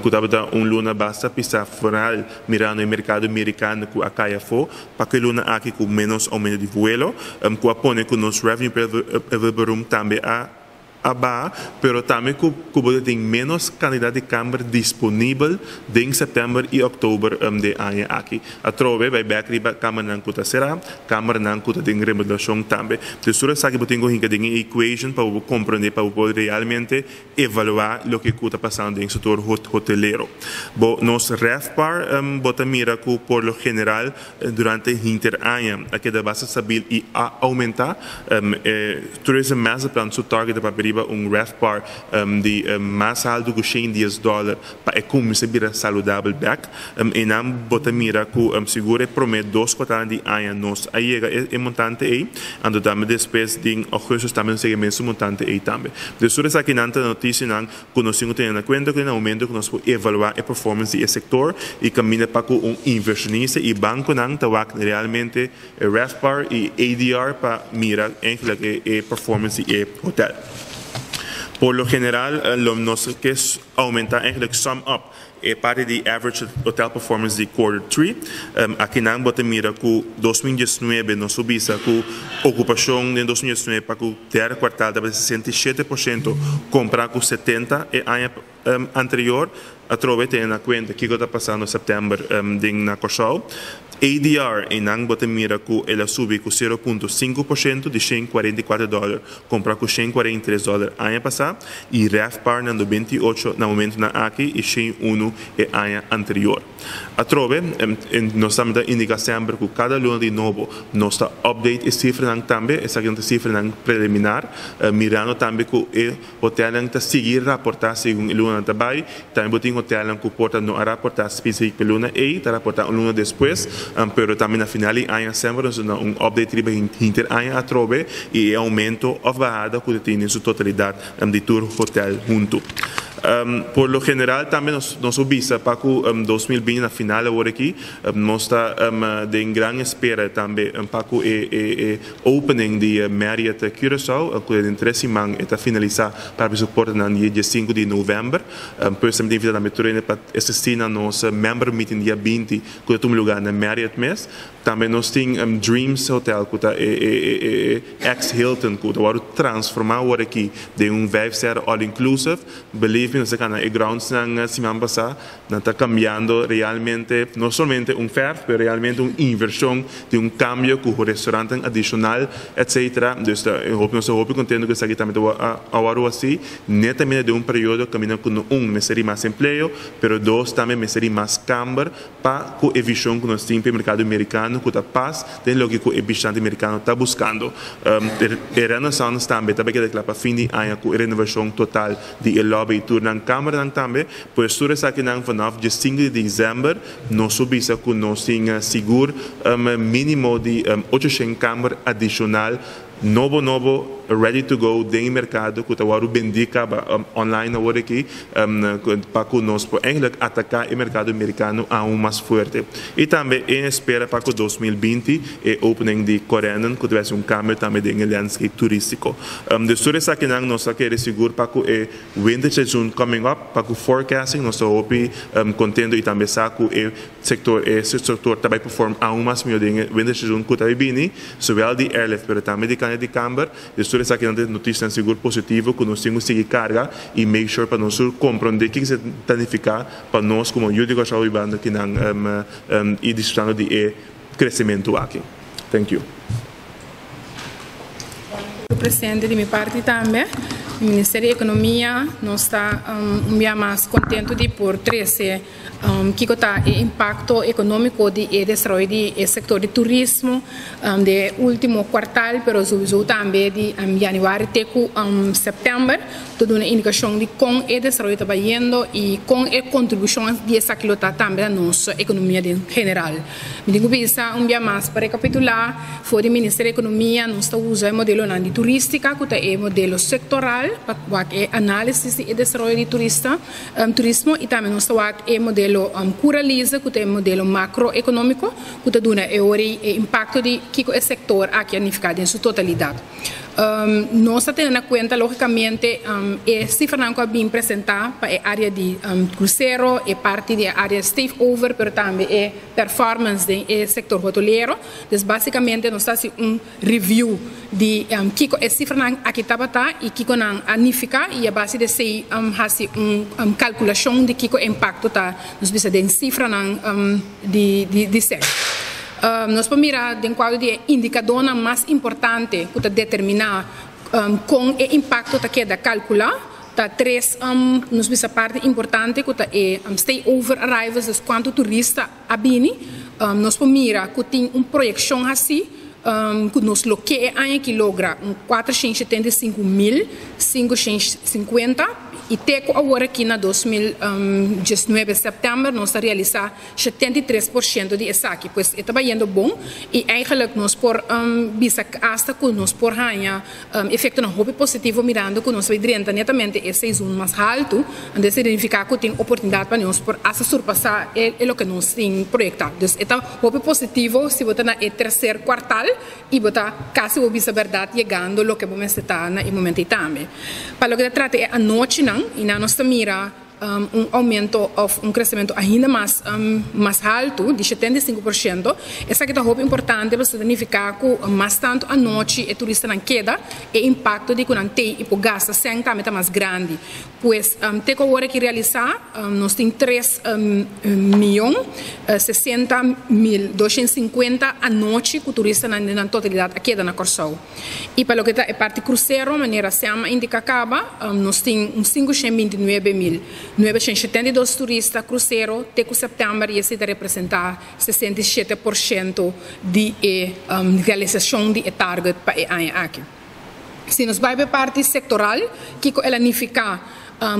ku tabata un luna basta pisá foral mirando e merkado merikano ku a kai afó pa ku e luna aki ku ménos aumento di vuelo ku a pone ku nos revenue per available room tambe a A baha, pero tambe cu cu bo ta tin menos cantidad di camber disponibel den september y october de aña aki. Atrobe bay bek riba camernan cu ta cera, camernan cu ta den remodelacion tambe. Dus tur esaki bo tin cu hinca den e equation pa bo por comprende, pa bo por realmente evalua loke cu ta pasando den sector hotelero. Bo nos RevPAR bo ta mira cu por lo general Durante hinter aña a keda basta stabil i a oumentá. E Tourism Masterplan su target ta papia riba un RevPAR di mas haltu ku 110 dòler pa e kuminsá bira saludabel bèk. Einan bo ta mira ku sigur e promé dos kuartal di aña nos a yega e montante ei, anto tambe despues den ougùstus tambe nos yega e mesun montante ei tambe. Dus tur esakinan ta notisianan ku nos tin ku tene na kuenta ku na momento ku nos por evaluá e performance di e sektor i kaminda pa ku un invershonista i bankonan ta wak realmente e RevPAR i ADR pa mira eigenlijk e performance di e hotel. Por lo general lo nos ke oumentá eigenlijk sum up E parti di average hotel performance di quarter three, akinan bo ta mira ku 2019 nos por bisa ku okupashon den 2019 pa ku derde kwartal tabata 67% kompara ku 70 e aña. anterior, atrobe tene na kuenta kiko ta pasando sèptèmber den na Kòrsou. ADR einan bo ta mira ku el a subi ku 0.5% di 144 dòler kompará ku 143 dòler aña pasá i RevPAR na 98 na momentunan aki i 101 e aña anterior. Atrobe, nos tambe ta indiká semper ku kada luna di nobo nos ta update e sifranan tambe, esakinan ta sifranan preliminar, mirando tambe ku e hotelnan ta sigui raportá segun e lunanan ta bai. Tambe bo tin hotelnan ku por ta no a raportá spesifik pa e luna ei, ta raportá un luna despues, pero tambe na final di aña semper nos ta duna un update riba hinter aña atrobe i e oumento òf bahada ku ta tin den su totalidat di tur hotel huntu. Por lo general tambe nos nos por bisa pa ku 2020 na final awor aki nos ta den gran espera tambe pa ku e e e opening di Marriott Curaçao ku den tres siman e ta finalisa pa habri su portanan dia 15 di november. Pues tambe ta invita tambe tur hende pa asisti na nos member meeting dia 20 ku ta tuma luga na Marriott mes. Tambe nos tin Dreams Hotel ku ta e e e ex Hilton ku ta wòrdu transformá awor aki den un vijf sterren all inclusive. Believe me, nos a kana e groundsnan siman pasá, nan ta kambiando realmente no solamente un fèrf pero realmente un invershon di un kambio ku restaurantnan adishonal etcetera. Dus ta hopi nos ta hopi kontento ku esaki tambe ta a wòrdu hasi netamente den un periodo kaminda ku no un mester di mas empleo pero dos tambe mester di mas kamber pa ku e vishon ku nos tin pa e merkado merikano ku ta pas den loke ku e bishitante merikano ta buskando. E Renaissance tambe ta bai keda kla pa fin di aña ku e renovashon total di e lobby i tur nan kameranan tambe. Pues tur esakinan vanaf 15 di desèmber nos por bisa ku nos tin sigur minimo di 800 kamber adishonal nobo nobo ready to go den e merkado ku ta wòrdu bendí kaba online awor aki pa ku nos por eigenlijk ataká e merkado merikano aun mas fuerte. I tambe en espera pa ku 2020 e opening di Corendon ku ta bai hasi un kambio tambe den e landscape turístiko. Dus tur esakinan nos ta kere sigur pa ku e winter seizoen coming up pa ku forecasting nos ta hopi kontento i tambe sa ku e Sector E sector ta bay perform aun mas miho den e winter season cu ta bay bini, zowel di airlift pero tambe di cana di camber. Dus tur esakinan ta noticianan sigur positivo cu nos tin cu sigui carga y make sure pa nos tur comprende kico esey ta nifica pa nos como yu di Corsou bibando kinan y disfrutando di e crecemento aki. Thank you. Presidente di mi parti tambe, di Ministerio di Economia, nos ta un bia mas contento di por trece Kiko ta e impakto ekonómiko di e desaroyo di e sektor di turismo den e último kuartal, pero souiso tambe di yanüari te ku sèptèmber, ta duna indikashon di kon e desaroyo ta bayendo i kon e kontribushon di esaki lo ta tambe na nos ekonomia den general. Mi tin ku bisa un bia mas pa rekapitulá, for di Ministerio di Ekonomia nos ta usa e modelonan di turístika ku ta e modelo sektoral pa wak e análisis di e desaroyo di turista. Turismo y tambe nos ta wak e modelo Curalize cu ta e modelo macroeconomico cu ta duna e ora e impacto di kico e sector aki a nifica den su totalidad. Nos ta tene na cuenta logicamente e cifranan cu a bin presenta pa e area di crucero, e parti di e area stayover pero tambe e performance den e sector hotelero. Dus basicamente nos ta haci un review di kiko e sifranan aki tabata i kiko nan a nifiká i a base di esei hasi un kalkulashon di kiko e impakto ta, nos bisa den sifranan di di sèn. Nos por mira den kuadro di e indikadónan mas importante ku ta determiná kon e impakto ta keda kalkulá, ta tres nos bisa parti importante ku ta e stay over arrivals, dus kuantu turista a bini, nos por mira ku tin un proyekshon hasí ku nos lo ke e aña aki logra un 475,550 i te ku awor aki na 2019 sèptèmber nos ta realisá 73% di esaki. Pues e ta bayendo bon i eigenlijk nos por bisa asta ku nos por haña Efektonan hopi positivo mirando ku nos bai drenta netamente e seizoen mas haltu, anto esei signifiká ku tin oportunidat pa nos por asta surpasá e loke nos tin proyektá. Dus e ta hopi positivo si bo ta na e terser kuartal i bo ta kasi bo bisa bèrdat yegando loke bo mester ta na e momento ei tambe. Pa loke ta trata e anochinan, i nan nos ta mira. Un oumento òf un kresementu ainda mas mas haltu di 75%. Esaki ta hopi importante pasobra ta nifiká ku mas tantu anochi e turistanan keda, e impakto di ku nan tei i por gasta sèn tambe ta mas grandi. Pues te ku awor aki realisá nos tin tres mion 60,250 anochi ku turistanan den nan totalidat a keda na Kòrsou. I pa loke ta e parti krusero, manera Sam a indiká kaba, nos tin un 529,972 turista krusero te ku sèptèmber i esei ta representá 67% di e realisashon di e target pa e aña aki. Si nos bai pa e parti sektoral, kiko el a nifiká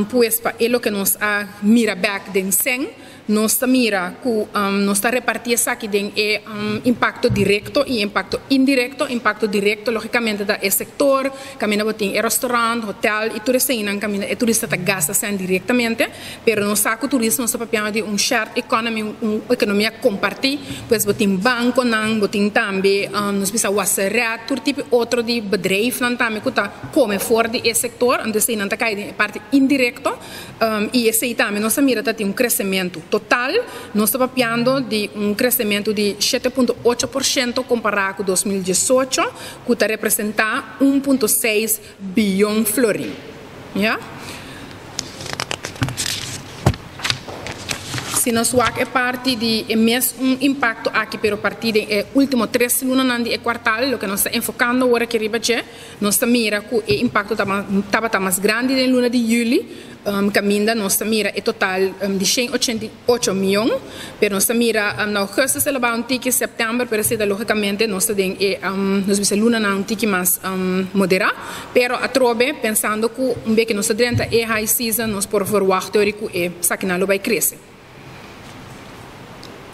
pues pa e loke nos a mira bèk den sèn? Nos ta mira ku nos ta repartí esaki den e impakto direkto i impakto indirekto. Impakto direkto lógikamente ta e sektor kaminda bo tin e restaurant, hotel i tur eseinan kaminda e turista ta gasta sèn direktamente. Pero nos sa ku turismo nos ta papiando di un shared economy, un ekonomia kompartí. Pues bo tin bankonan, bo tin tambe nos bisa wasserèt, tur tipo otro di bedrijfnan tambe ku ta kome for di e sektor. Anto eseinan ta kai den e parti indirekto. I esei tambe nos a mira ta tin un kresementu. Total nos ta papiando di un kresementu di 7.8% kompará ku 2018, ku ta representá 1.6 biyon florin. Ya. Si nos wak e parti di e mes un impakto aki pero partí den e último tres lunanan di e kuartal, loke nos ta enfokando awor aki riba dje, Nos ta mira ku e impakto tabata mas grandi den luna di yüli, kaminda nos ta mira e total di 188 mion, pero nos ta mira na ougùstus el a baha un tiki, sèptèmber, pero esei ta lógikamente nos ta den e nos bisa lunanan un tiki mas moderá, pero atrobe pensando ku un bes ku nos ta drenta e high season nos por verwagt ori ku e esakinan lo bai krese.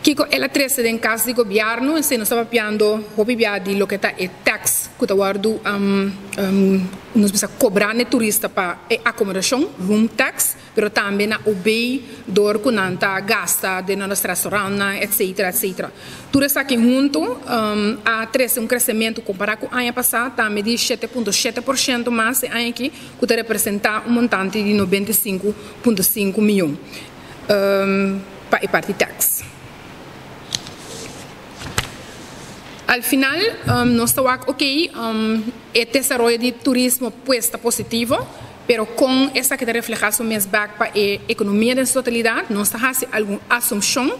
Kiko el a trese den kas di gobièrnu? Esei nos ta papiando hopi bia di loke ta e tax ku ta wòrdu nos bisa kobrá na e turista pa e akomodashon, room tax, pero tambe na obey dor ku nan ta gasta den nos restaurantnan etcetera etcetera. Tur esaki huntu a trese un kresementu kompará ku aña pasá tambe di 7.7% mas e aña aki ku ta representá un montante di 95.5 mion. Pa e parti tax. Al final nos ta wak ok e desaroyo di turismo pues ta positivo pero kon esaki ta refleha su mes bek pa e ekonomia den su totalidat nos ta hasi algun asumshon.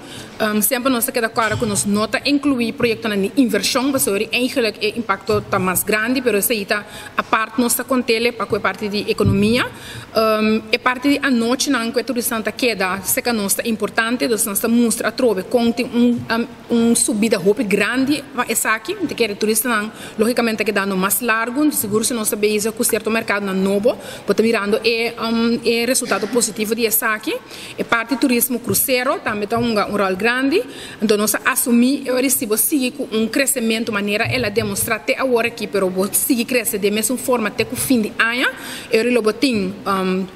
Semper nos ta keda kòrda ku nos no ta inkluí proyektonan di invershon pasobra eigenlik e impakto ta mas grandi pero esei ta apart nos ta kont'el pa ku e parti di ekonomia. E parti di anochinan ku e turistanan ta keda serka nos ta importante, dus nos ta mustra atrobe kon tin un un subida hopi grandi pa esaki. Mi ta kere turistanan logikamente ta kedando mas largu, sigur si nos ta bezig ku sierto merkadonan nobo, bo ta mirando e e resultado positivo di esaki. E parti turismo krusero tambe ta hunga un ròl grandi. Anto nos a asumí e ora si bo sigui ku un kresementu manera el a demostrá te awor aki, pero bo sigui krese den mesun forma te ku fin di aña, e ora lo bo tin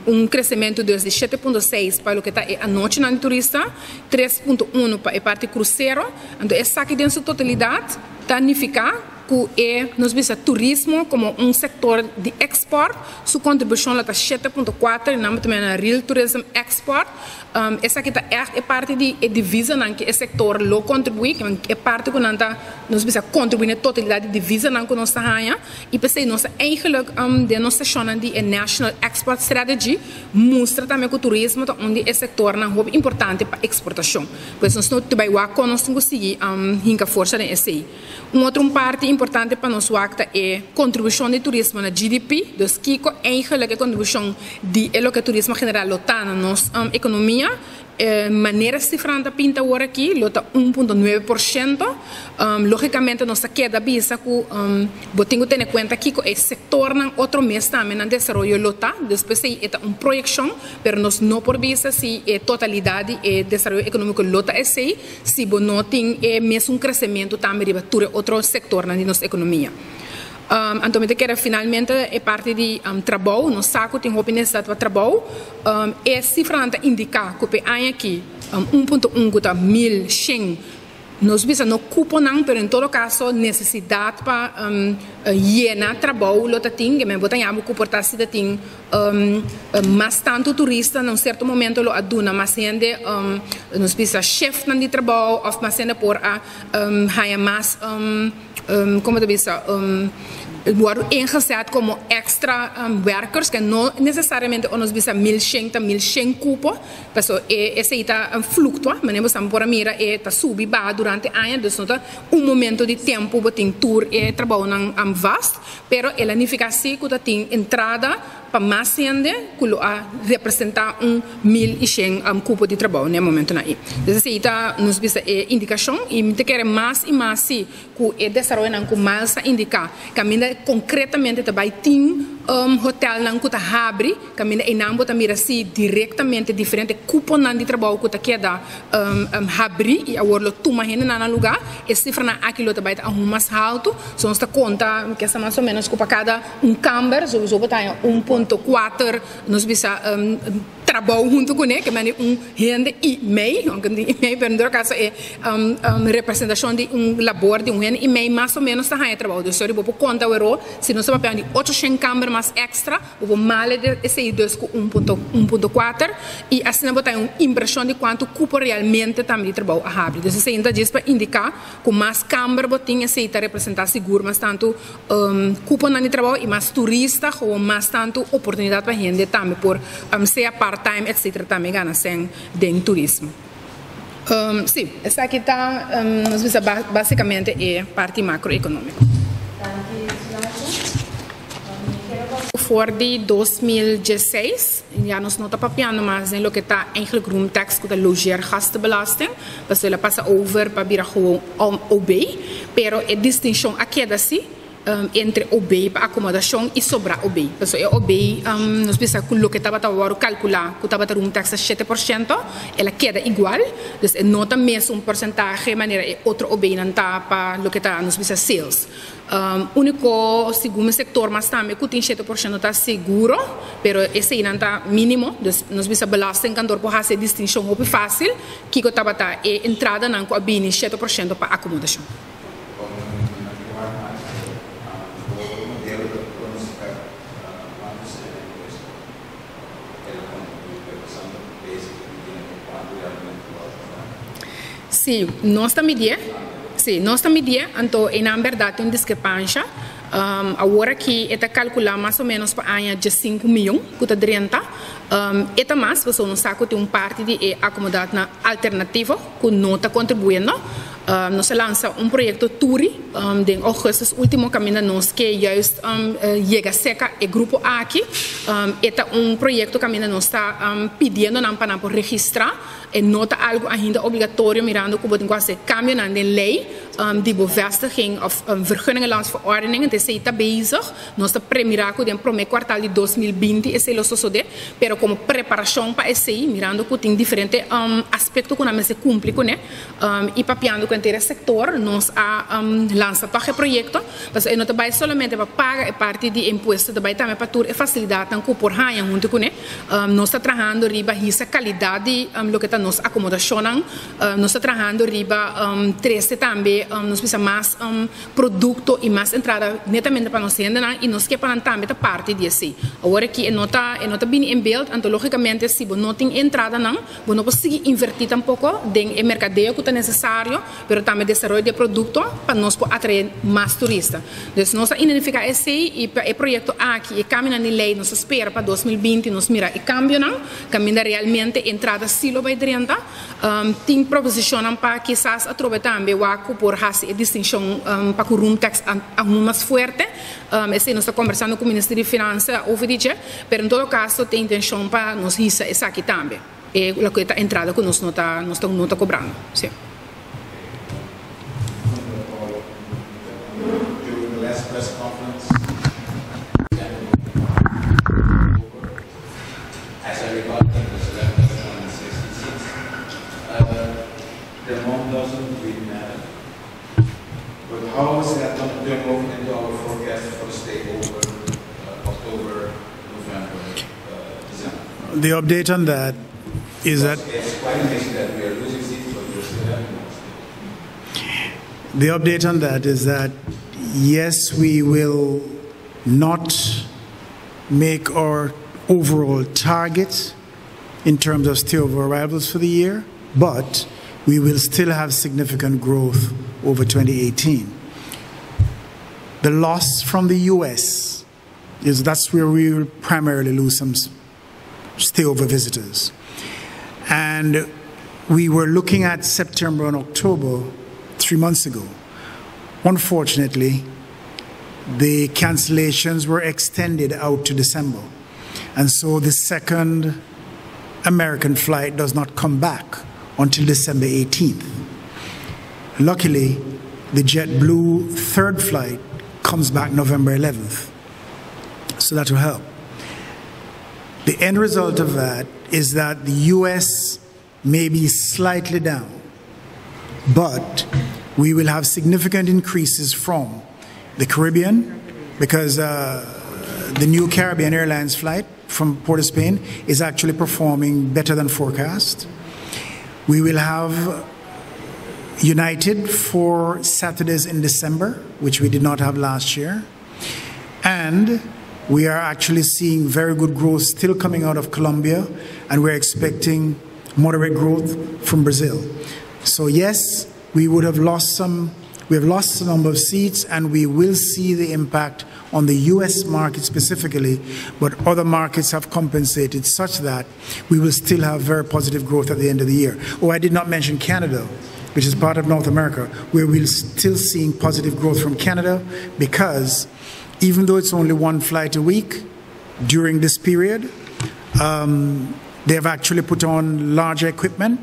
un kresementu dus di 7.6 pa loke ta e anochinan di turista, 3.1 pa e parti krusero. Anto esaki den su totalidat ta nifiká ku e nos bisa turismo komo un sektor di ekspòrt su kontribushon lo ta 7.4 i nan bo ta mira na real tourism export. Esaki ta ègt e parti di e divisanan ku e sektor lo kontribuí, e parti ku nan ta nos bisa kontribuí na e totalidat di divisanan ku nos ta haña. I p'esei nos ta eigenlik den nos seshonnan di e National Export Strategy mustra tambe ku turismo ta un di e sektornan hopi importante pa eksportashon. Pues nos no ta bai wak kon nos tin ku sigui hinka forsa den esei. Un otro un parti importante pa nos wak ta e kontribushon di turismo na GDP, dus kiko eigenlik e kontribushon di e loke turismo general lo ta na nos ekonomia. E manera sifranan ta pinta awor aki lo ta 1.9%. Logikamente nos ta keda bisa ku bo tin ku tene kuenta kiko e sektornan otro mes tambe nan desaroyo lo ta, dus p'esei e ta un proyekshon, pero nos no por bisa si e totalidat di e desaroyo ekonómiko lo ta esei. Si bo no tin e mesun kresementu tambe riba tur e otro sektornan di nos ekonomia. Anto mi ta kere finalmente e parti di trabou, nos sa ku tin hopi nesesidat pa trabou. E sifranan ta indiká ku p'e aña aki 1.1 ku ta 1100. Nos bisa no cuponan, pero en todo caso necesidad pa yena trabou lo ta tin, ke men bo ta yama cu por ta si ta tin mas tanto turista na un cierto momento lo a duna mas hende, nos bisa shiftnan di trabou of mas hende por a haya mas, como ta bisa, wòrdu ingezet komo extra werkers, ke no nesesariamente ora nos bisa 1100 ta 1100 kupo, paso e esei ta fluktua, manera bo sa por a mira e ta subi baha durante aña, dus no ta un momento di tempu bo tin tur e trabounan vast, pero el a nifiká si ku ta tin entrada pa mas hende ku lo a representá un 1100 kupo di trabou na e momentonan ei. Dus esei ta nos bisa e indikashon i mi ta kere mas i mas si Ku e desaroyonan ku Miles a indiká, kaminda konkretamente ta bai tin hotelnan ku ta habri, kaminda einan bo ta mira si direktamente diferente kuponan di trabou ku ta keda habrí i awor lo tuma hendenan na lugá, e sifranan aki lo ta bai ta aun mas haltu. So nos ta konta kesa mas o ménos ku pa kada un kamber souso bo ta haña 1.4 nos bisa. Trabou huntu kuné, ke mende un hende i mei, aunke no tin i mei, pero en todo kaso e representashon di un labor di un hende i mei mas o ménos ta haña trabou. Dus sori bo por konta awor si nos ta papia di 800 kamber mas èkstra, bo por male esei dus ku 1.1.4 i asina bo ta haña un impreshon di kuantu kupo realmente tambe di trabou a habri. Dus esei ta djis pa indiká ku mas kamber bo tin esei ta representá sigur mas tantu Cuponan di trabou y mas turista gewoon mas tanto oportunidad pa hende tambe por sea part time etc tambe gana cen den turismo. Si, esaki ta nos bisa basicamente e parti macroeconomico. For di 2016 ya nos no ta papiando mas den loke ta eigenlijk room tax cu ta logeergastenbelasting, pasobra el a pasa over pa bira gewoon OB, pero e distincion a keda si entre OB pa acomodacion y sobra OB. Pasobra e OB nos bisa cu loke tabata worde calcula cu tabata room tax ta 7%, el a keda igual, dus e no ta mesun porcentahe manera e otro OB-nan ta pa loke ta nos bisa sales. Úniko segun mi sektor mas tambe ku tin 7% ta seguro, pero eseinan ta mínimo. Dus nos bisa belastingkantoor por hasi e distinshon hopi fásil kiko tabata e entradanan ku a bini 7% pa akomodashon. Sí, nos ta midié. Sí, nos ta midié, anto einan bèrdat tin un diskrepansha. Awor aki e ta kalkulá mas o ménos pa aña 15 mion ku ta drenta. E ta mas, pasobra nos sa ku tin un parti di e akomodatnan alternativo ku no ta kontribuyendo. Nos a lansa un proyekto Turi den ougùstùs último kaminda nos ke juist yega seka e grupo aki. E ta un proyekto kaminda nos ta pidiendo nan pa nan por registrá. E no ta algu ainda obligatorio mirando ku bo tin ku hasi kambionan den lei di bo vestiging òf vergunningenlandsverordening. Entonces esei ta bezig. Nos ta premirá ku den promé kuartal di 2020 esei lo sosodé, pero komo preparashon pa esei, mirando ku tin diferente aspekto ku nan mester kumpli kuné i papiando ku henter e sektor, nos a lansa tòg e proyekto. Pasobra e no ta bai solamente pa paga e parti di e impuesto, ta bai tambe pa tur e fasilidatnan ku por haña huntu kuné. Nos ta trahando riba hisa kalidat di loke ta nos akomodashonnan. Nos ta trahando riba trese tambe nos bisa mas produkto i mas entrada netamente pa nos hendenan i nos ke pa nan tambe ta parti di esei. Awor aki e no ta e no ta bini en beeld, anto logikamente si bo no tin e entradanan bo no por sigui invertí tampoko den e merkadeo ku ta nesesario pero tambe desaroyo di e produkto pa nos por atraé mas turista. Dus nos a identifiká esei i pa e proyekto aki e kambionan di lei nos ta spera pa 2020 nos mira e kambionan kaminda realmente entrada si lo bai drenta. Tin proposishonnan pa kisas atrobe tambe wak ku por hasi e distinshon pa ku room tax aun mas fuerte. Esei nos ta kombersando ku Minister di Finansa over di dje, pero en todo kaso tin intenshon pa nos hisa esaki tambe, e loke ta entrada ku nos no ta nos no ta kobrando. Si. As I recall, I think it was 11,266. The amount doesn't really matter. But how is that going to turn over into our forecast for the stay over October, November, December? The update on that is that Because it's quite amazing that we are losing seats, but we're still having more stays. The update on that is that, yes, we will not make our overall target in terms of stayover arrivals for the year, but we will still have significant growth over 2018. The loss from the U.S. is that's where we will primarily lose some stayover visitors. And we were looking at September and October 3 months ago. Unfortunately, the cancellations were extended out to December. And so the second American flight does not come back until December 18th. Luckily, the JetBlue third flight comes back November 11th. So that will help. The end result of that is that the U.S. may be slightly down, but we will have significant increases from the Caribbean, because the new Caribbean Airlines flight from Port of Spain is actually performing better than forecast. We will have United for Saturdays in December, which we did not have last year. And we are actually seeing very good growth still coming out of Colombia, and we're expecting moderate growth from Brazil. So yes, we would have lost some, we have lost a number of seats, and we will see the impact on the U.S. market specifically, but other markets have compensated such that we will still have very positive growth at the end of the year. Oh, I did not mention Canada, which is part of North America, where we're still seeing positive growth from Canada, because even though it's only one flight a week during this period, they have actually put on larger equipment,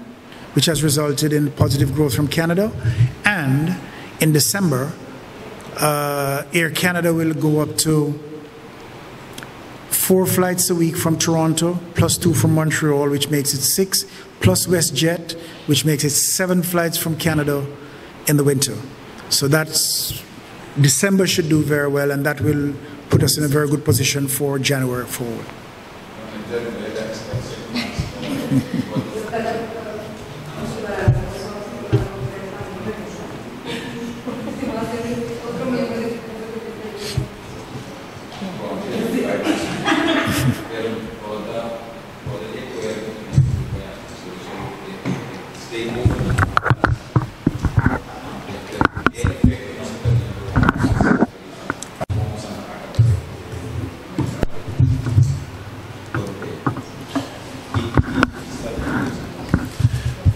which has resulted in positive growth from Canada. And in December, Air Canada will go up to 4 flights a week from Toronto, plus 2 from Montreal, which makes it 6, plus WestJet, which makes it 7 flights from Canada in the winter. So that's December should do very well, and that will put us in a very good position for January forward.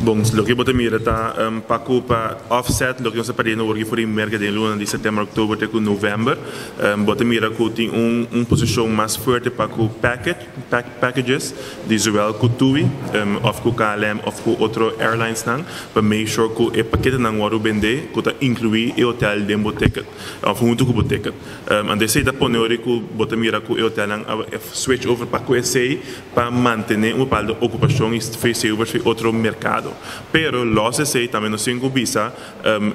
Bon, loke bo ta mira ta pa ku pa offset loke nos ta perdiendo awor aki for di merka den luna di sèptèmber, òktober te ku novèmber. Bo ta mira ku tin un posishon mas fuerte pa ku package, packages di zowel ku TUI òf ku KLM òf ku otro airlinesnan pa make sure ku e paketenan wòrdu bendé ku ta inkluí e hotel den bo ticket òf huntu ku bo ticket. Anto esei ta pone ora ku bo ta mira ku e hotelnan a switch over pa ku esei pa mantené un bepaldo okupashon i ofresé over fi otro merkado. Pero lòs esei tambe nos tin ku bisa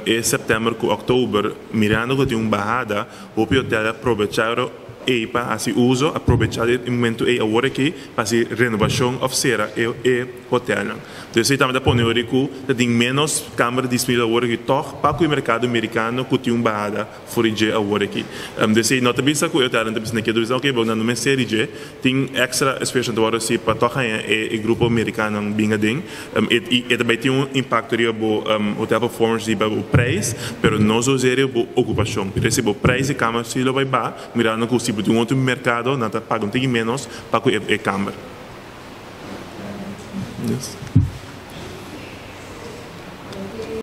e sèptèmber ku òktober mirando ku tin un bahada hopi hotèl a probechá ei pa hasi uso, a probechá di e momentu ei awor aki pa hasi renovashon òf sera e hotèlnan. Entonces esei tambe ta pone ora ku ta tin ménos kamber disponibel awor aki tòg pa ku e merkado merikano ku tin un bahada For di dje awor aki. Desei no ta bisa ku e hotelnan ta bisa na ketu bisa ok bo nan no mester di dje. Tin extra esfuerso ta wòrdu hasi pa tòg haña e grupo merikanonan bin aden. I e ta bai tin un impakto riba bo hotel performance riba bo preis, pero no zozeer riba bo okupashon. Pero si bo preis di kamer si lo bai baha, mirando ku si bo tin un otro merkado nan ta paga un tiki ménos pa ku e kamer. Yes.